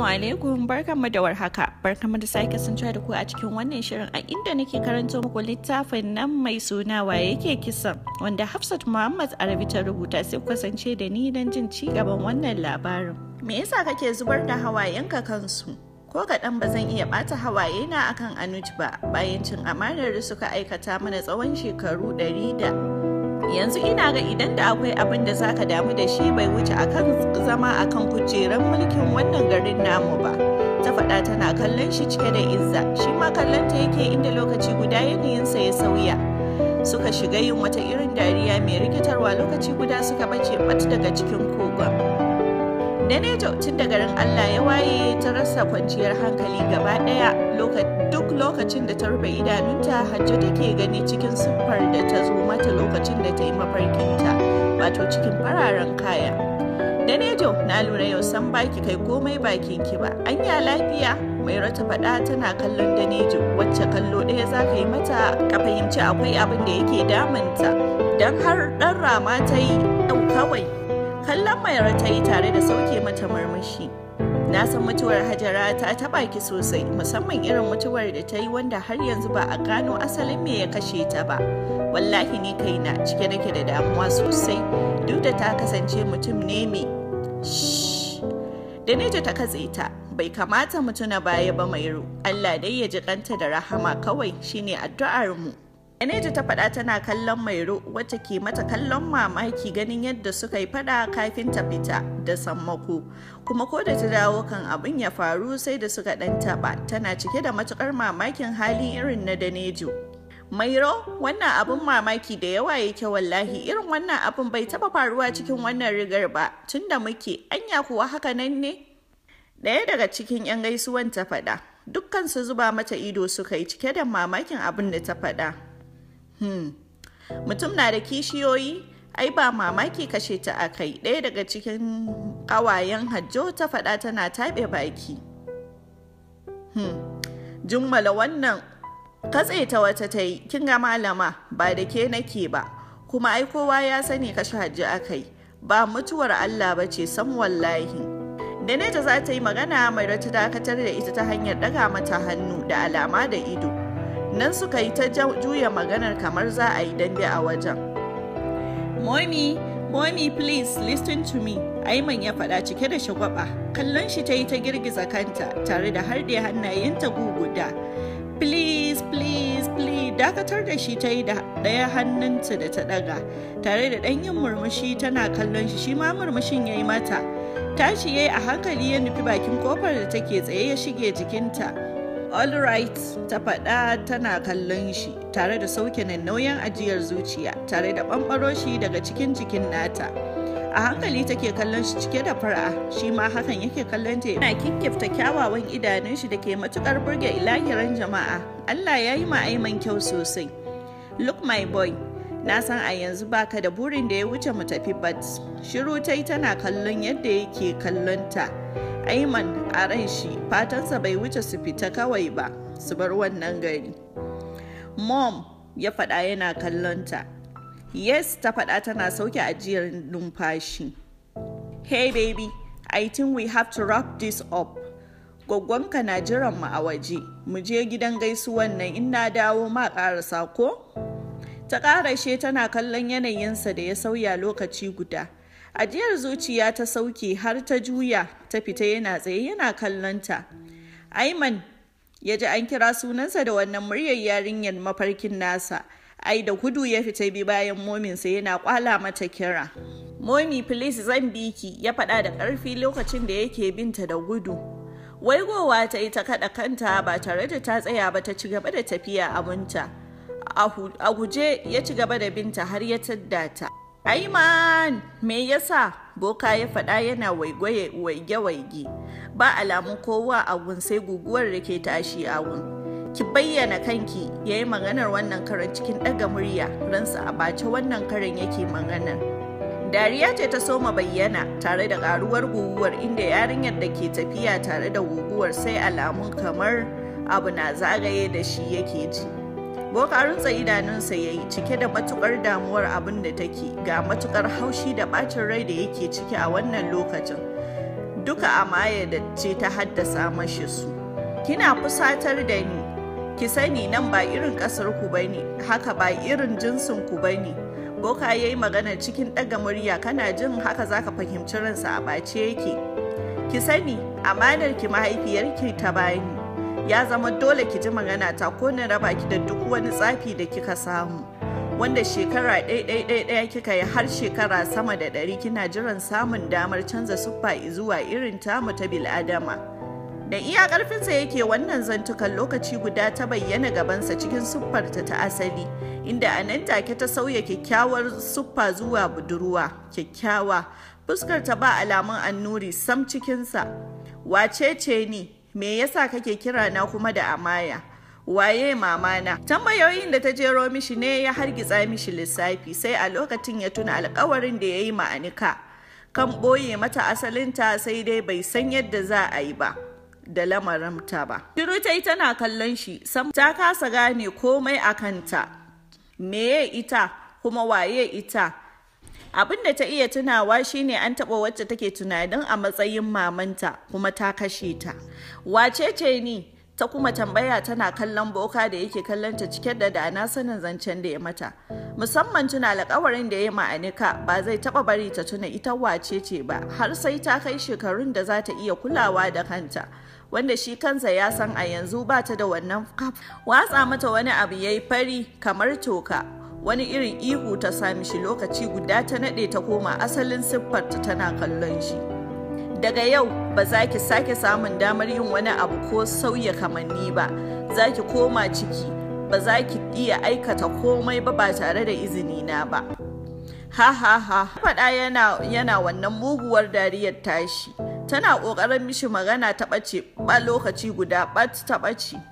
Alaikum, barkanmu da warhaka, barkanmu da sake kasancewa da ku a cikin wannan shirin a inda nake karanto muku littafin nan mai suna Wa Yake Kisan, wanda Hafsat Muhammad Arabi ta rubuta. Sai ku kasance da ni don jin ci gaban wannan labarin. Me yasa kake zubar da hawayenka kansu? Ko kaɗan ba zan iya ɓata hawaye na akan Anuj ba bayan cin amanar da suka aikata mana tsawon shekaru 100 da yanzu. Ina ga idan da akwai abin da zaka damu da shi, bai wuce akan zama akan kujerar mulkin wannan garin namu ba, ta faɗa tana kallon shi cike da izza. Shi ma kallon ta yake, inda lokaci guda yanayinsa ya sauya. Suka shiga yin wata irin dariya mai rikitarwa. Lokaci guda suka bace bat daga cikin kogon. Danejo tun da garin Allah ya waye ta rasa kwanciyar hankali gaba ɗaya. Duk lokacin da ta rufe idanunta, Hajjo take gani cikin siffar da ta zo mata lokacin da ta yi mafarkinta, wato cikin fararen kaya. "Danejo, na lura yau san baki kai komai bakin ki ba. Anya lafiya?" Mai rata faɗa tana kallon Danejo, wacce kallo ɗaya za ka yi mata ka fahimci akwai abin da yake damunta. Don har ɗan rama ta yi kawai. Kallon Mai ta yi tare da sauke mata murmushi. "Na san mutuwar Hajara ta taɓa ki sosai, musamman irin mutuwar da ta yi wanda har yanzu ba a gano asalin me ya kashe ta ba. Wallahi ni kaina cike nake da damuwa sosai, duk da ta kasance mutum ne mai." Danejo ta katse ta. "Bai kamata mu tuna baya ba, Mairo. Allah dai ya ji kanta da rahama kawai, shine addu'ar mu." Danejo ta faɗa tana kallon Mairo, wacce ke mata kallon mamaki ganin yadda suka yi faɗa kafin ta fita da sammako. Kuma ko da ta dawo kan abin ya faru sai da suka ɗan taɓa, tana cike da matukar mamakin hali irin na Danejo. "Mairo, wannan abin mamaki da yawa yake wallahi. Irin wannan abin bai taɓa faruwa cikin wannan rigar ba tunda muke. Anya kuwa haka nan ne?" Ɗaya daga cikin 'yan gaisuwan ta faɗa. Dukkan su zuba mata ido suka yi cike da mamakin abin da ta faɗa. Mutum na da kishiyoyi, ai ba mamaki kashe ta akai," ɗaya daga cikin ƙawayen Hajjo ta faɗa tana taɓe baki. Jummala wannan katse ta wata ta yi, "Kin ga malama, ba da ke nake ba, kuma ai kowa ya sani kashe Hajji akai, ba mutuwar Allah ba ce sam wallahi." Da neta za ta yi magana, Mai ta dakatar da ita ta hanyar ɗaga mata hannu da alama da ido. Nan suka yi ta juya maganar kamar za a yi dambe a wajen. "Mommy, Mommy, please listen to me," Aiman ya faɗa cike da shagwaba. Kallon shi ta yi ta girgiza kanta tare da harɗe hannayenta guguda. "Please, please, please." Dakatar da shi ta yi da ɗaya hannunta da ta ɗaga, tare da ɗan yin murmushi tana kallon shi. Shi ma murmushin ya yi mata. Tashi ya yi a hankali ya nufi bakin kofar da take tsaye ya shige jikinta. "All right," ta faɗa tana kallon shi tare da sauke nauyin ajiyar zuciya tare da ɓamɓaro shi daga cikin jikin nata. A hankali take kallon shi cike da fara'a, shi ma hakan yake kallon ta, yana kikkifta kyawawan idanun shi da ke matukar burge ilahiran jama'a. Allah ya yi ma Aiman kyau sosai. "Look, my boy, na san a yanzu baka da burin da ya wuce mu tafi, but." Shiru ta yi tana kallon yadda yake kallon ta. Aiman a ran shi fatansa bai wuce su fita kawai ba, su bar wannan gari. "Mom," ya faɗa yana kallon ta. "Yes," ta faɗa tana sauke ajiyar numfashi. "Hey baby, I think we have to wrap this up. Gwaggwanka na jiran mu a waje. Mu je gidan gaisuwan nan, in na dawo ma ƙarasa ko?" Ta ƙarashe tana kallon yanayinsa da ya sauya lokaci guda. Ajiyar zuciya ta sauke har ta juya ta fita, yana tsaye yana kallon ta. "Aiman!" ya ji an kira sunansa da wannan muryar yarinyar mafarkin nasa. Ai da gudu ya fita bi bayan mominsa yana kwala mata kira. "Mommy, please, zan bi ki," ya faɗa da ƙarfi lokacin da yake binta da gudu. Waigowa ta yi ta kaɗa kanta ba tare da ta tsaya ba, ta ci gaba da tafiya abunta. A guje ya ci gaba da binta har ya tadda ta. "Aiman, me yasa?" Boka ya faɗa yana waige-waige. Ba alamun kowa a gun sai guguwar da ke tashi a gun. "Ki bayyana kanki," ya yi maganar wannan karan cikin ɗaga murya, ransa a bace wannan karan yake maganar. Dariya ce ta soma bayyana tare da ƙaruwar guguwar, inda yarinyar da ke tafiya tare da guguwar sai alamun kamar abu na zagaye da shi yake ji. Boka runtsa idanunsa ya yi cike da matukar damuwar abin da take, ga matukar haushi da bacin rai da yake ciki a wannan lokacin. Duka Amaya da ce ta haddasa mashi su. Kina fusatar da ni. Ki sani nan ba irin ƙasar ku bane, haka ba irin jinsin ku bane. Boka yayi magana cikin ɗaga murya, kana jin haka zaka fahimci ransa a ɓace yake. Ki sani amanar ki mahaifiyarki ta bani. Ya zama dole ki ji magana ta ko na raba ki da duk wani tsafi da kika samu. Wanda shekara ɗaya kika yi har shekara sama da 100 kina jiran samun damar canza siffa zuwa irin tamu ta bil'adama. Da iya ƙarfinsa yake wannan zantukan, lokaci guda ta bayyana gabansa cikin siffarta ta asali, inda a nan take ta sauya kyakkyawar siffa zuwa budurwa kyakkyawa. Fuskar ta ba alamun annuri sam cikinsa. Wace ce ni? Me yasa kake kira na kuma da Amaya? Waye mamana? Tambayoyin da ta jero mishi ne ya hargitsa mishi lissafi, sai a lokacin ya tuna alkawarin da ya yi ma Anika kan ɓoye mata asalinta, sai dai bai san yadda za a yi ba da lamarinta ba. Shiru ta yi tana kallon shi, sam ta kasa gane komai a kanta. Meye ita kuma waye ita? Abin da ta iya tunawa shine an taɓa wacce take tunanin a matsayin mamanta kuma ta kashe ta. Wace ce ni? Ta kuma tambaya tana kallon boka da yake kallon ta cike da dana sanin zancen da ya mata. Musamman tuna alƙawarin da ya ma Anika ba zai taɓa bari ta tuna ita wace ce ba har sai ta kai shekarun da za ta iya kulawa da kanta. Wanda shi kansa ya san a yanzu ba ta da wannan kaf. Watsa mata wani abu yayi fari kamar toka. Wani irin ihu ta sami shi, lokaci guda ta naɗe ta koma asalin siffarta tana kallon shi. Daga yau ba za ki sake samun damar yin wani abu ko sauya kamanni ba, za ki koma ciki, ba za ki iya aikata komai ba ba tare da izini na ba. Ha ha ha, faɗa yana wannan muguwar dariyar tashi. Tana ƙoƙarin mishi magana ta ɓace ba lokaci guda ɓat ta ɓace.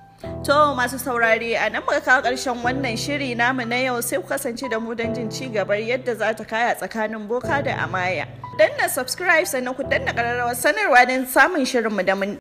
To masu saurare, a nan muka kawo ƙarshen wannan shiri namu na yau, sai ku kasance da mu don jin ci gabar yadda za ta kaya tsakanin boka da Amaya. Danna subscribe sannan ku danna ƙararrawar sanarwa don samun shirinmu da mun